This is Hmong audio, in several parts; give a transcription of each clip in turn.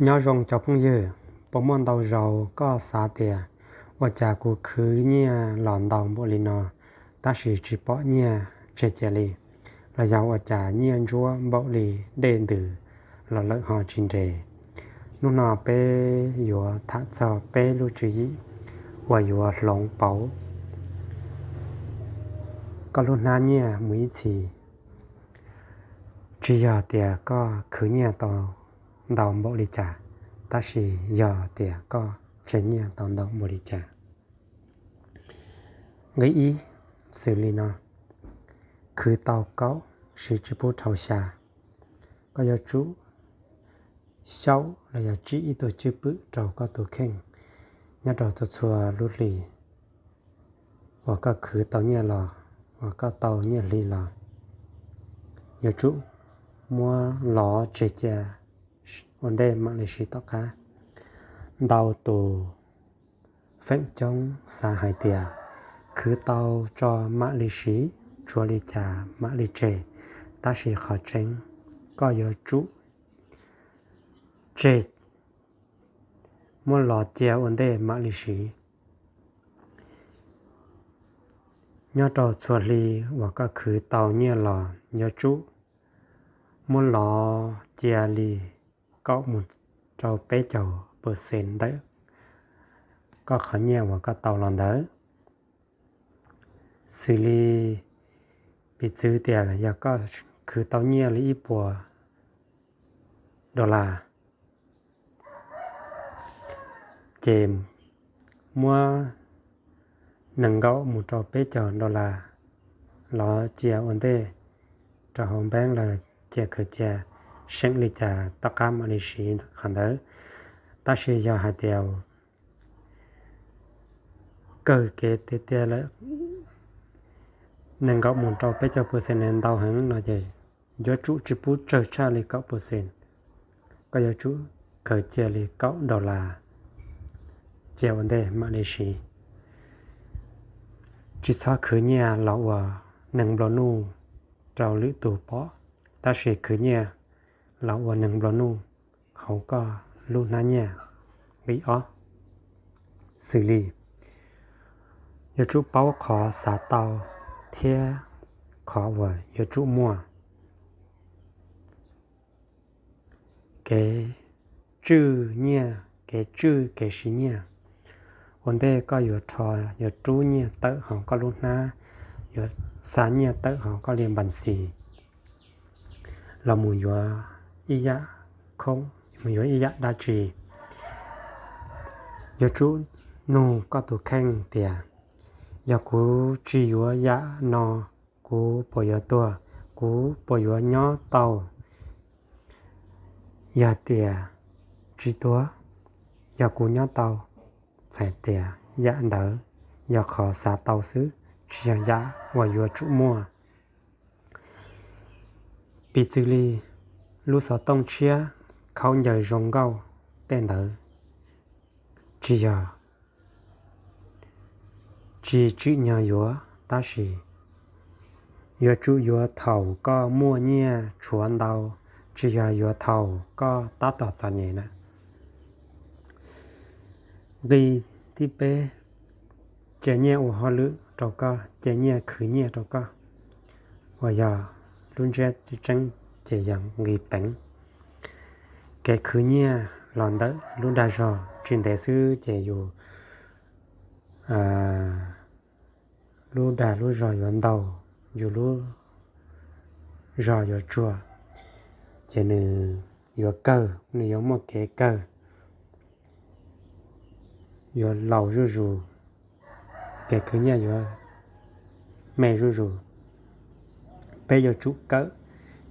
Nyob zoo cov phooj ywg, puas muaj ntau zaus koj xav tias ua cas kuv khwv nyiaj los ntau npaum li no, tab sis tsis pom nyiaj tseg cia li, los yog ua cas nyiaj ntsuab npaum li dej ntws los lawm ho tsis nres? Hnub no peb yuav tham txog peb lub tswv yim uas yuav hloov pauv koj lub hnab nyiaj mus ib txhis. Tsis yog tias koj khwv nyiaj tau ntau npaum li cas, tab sis yog tias koj tseg nyiaj tau ntau npaum li cas. Nqe ib, xws li no: khwv tau kaum siv tsis pub dhau xya. Koj yuav tsum xyaum los yog tsim ib tug cwj pwm rau koj tus kheej nyob rau txhua txhua lub hli uas koj khwv tau nyiaj los, uas koj tau nyiaj hli los, yuav tsum muab lov tseg cia ua ntej mam li siv tom qab. Ntau tus feem coob xav hais tias khwv tau tso mam li siv, tshuav li cas mam li tseg, tab sis qhov tseeb koj yuav tsum tseg, muab lov cia ua ntej mam li siv. Nyob rau txhua hli uas koj khwv tau nyiaj los, yuav tsum muab lov cia li kaum mus rau peb caug percent ntawm koj qhov nyiaj uas koj tau los ntawd. Xws li piv txwv tias yog koj khwv tau nyiaj li ib puas dollar, ces muab nees nkaum mus rau peb caug dollar lov cia ua ntej rau hauv npeeb los cia khaws cia, seem li cas tom qab mam li siv qhov ntawd. Tab sis yog hais tias kawg kev tiag tiag lawm, nees nkaum mus rau peb caug percent ntau heev no ces yuav tsum tsis pub tsawg tshaj li kaum percent. Koj yuav tsum khaws cia li kaum dollar cia ua ntej mam li siv. Tsis txhob khwv nyiaj los ua neeg nplua nuj rau lwm tus pom, tab sis khwv nyiaj los ua neeg nplua nuj hauv koj lub hnab nyiaj. Nqe ob, xws li yuav tsum paub qhov xav tau thiab qhov uas yuav tsum muaj. Kev tswj nyiaj, kev tswj kev siv nyiaj. Ua ntej koj yuav rho, yuav rub nyiaj tawm hauv koj lub hnab, yuav xa nyiaj tawm hauv koj li npas xis los mus yuav ib yam khoom, mus yuav ib yam dab tsi, yuav tsum nug koj tus kheej tias, yog kuv tsis yuav yam no, kuv puas yuav tuag, kuv puas yuav nyob tau? Yog tias tsis tuag, yog kuv nyob tau, txhais tias yam ntawd yog qhov xav tau xwb, tsis yog yam uas yuav tsum muaj. Piv txwv li lub xov tooj tshiab khaub ncaws zoo nkauj tej ntawd, tsis yog tsis tsim nyog yuav, tab sis yuav tsum yuav thaum koj muaj nyiaj tshuav ntau, tsis yog yuav thaum koj tab tom txom nyem na. Nqe thib peb, cia nyiaj ua hauj lwm rau koj, cia nyiaj khwv nyiaj rau koj, uas yog lub ntsiab tseeb ces yog nqe peev. Kev khwv nyiaj los ntawm lub dag zog, tsis ntev xwb ces yus lub dag lub zog yuav ntau, yus lub zog yuav tsuag, ces nws yuav kawg, nws yuav muaj kev kawg, yuav laus zuj zus, kev khwv nyiaj yuav me zuj zus. Peb yuav tsum kawm,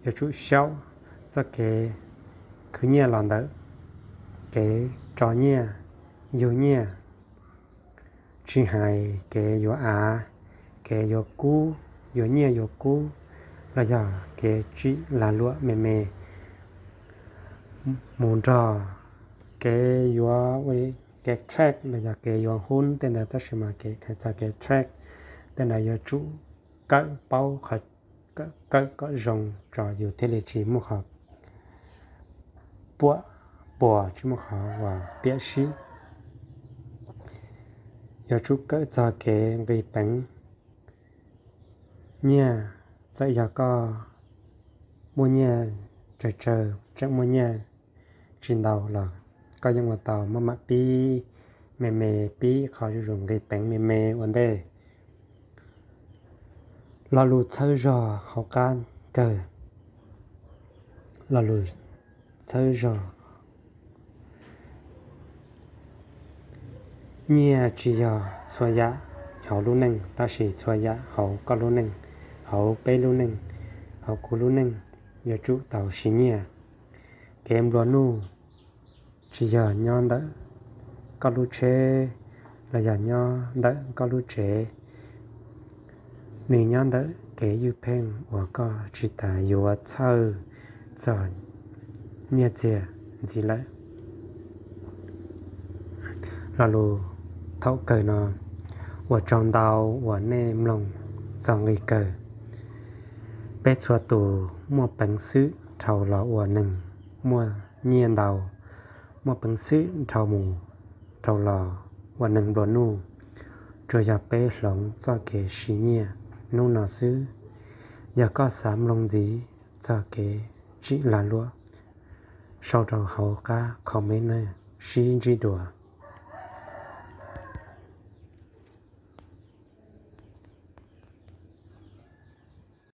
yuav tsum xyaum txoj kev khwv nyiaj los ntawm kev tso nyiaj, yug nyiaj, tsis hais kev yuav av, kev yuav kub, yuav nyiaj yuav kub, los yog kev tsim lag luam me me, mus nrog kev yuav, kev track los yog kev yuav hub tej ntawd, tab sis mas kev hais txog kev track tej ntawd yuav tsum kawm paub qhov, kawm kom zoo tso yus thiaj li tsis muaj qhov puam puas, tsis muaj qhov uas piam sib. Yuav tsum kawm txog kev nqis peev nyiaj. Txawm yog koj muaj nyiaj tsawg tsawg, tseem muaj nyiaj tsis ntau los koj yeej ua tau maj mam pib me me, pib qhov zuj zus nqis peev me me ua ntej. Lo lus txhawb zog hauv qab kawg. Lo lus txhawb zog. Nyiaj tsis yog txhua yam hauv lub neej, tab sis txhua yam hauv koj lub neej, hauv peb lub neej, hauv kuv lub neej, yuav tsum tau siv nyiaj. Kev nplua nuj tsis yog nyob ntawm koj lub tsheb los yog nyob ntawm koj lub tsev, nws nyob ntawm kev ywj pheej uas koj tsis tas yuav txhawj txog nyiaj txiag ntxiv lawm. Lo lus thaum kawg no, ua tsaug ntau uas nej mloog txog nqi kawg. Peb txhua tus muaj peev xwm dhau los ua neeg muaj nyiaj ntau, muaj peev xwm dhau mus dhau los ua neeg nplua nuj. Tsuas yog peb hloov txoj kev siv nyiaj hnub no xwb. Yog koj xav mloog ntxiv txog kev tsim lag luam, sau rau hauv qab comment na, sib ntsib dua.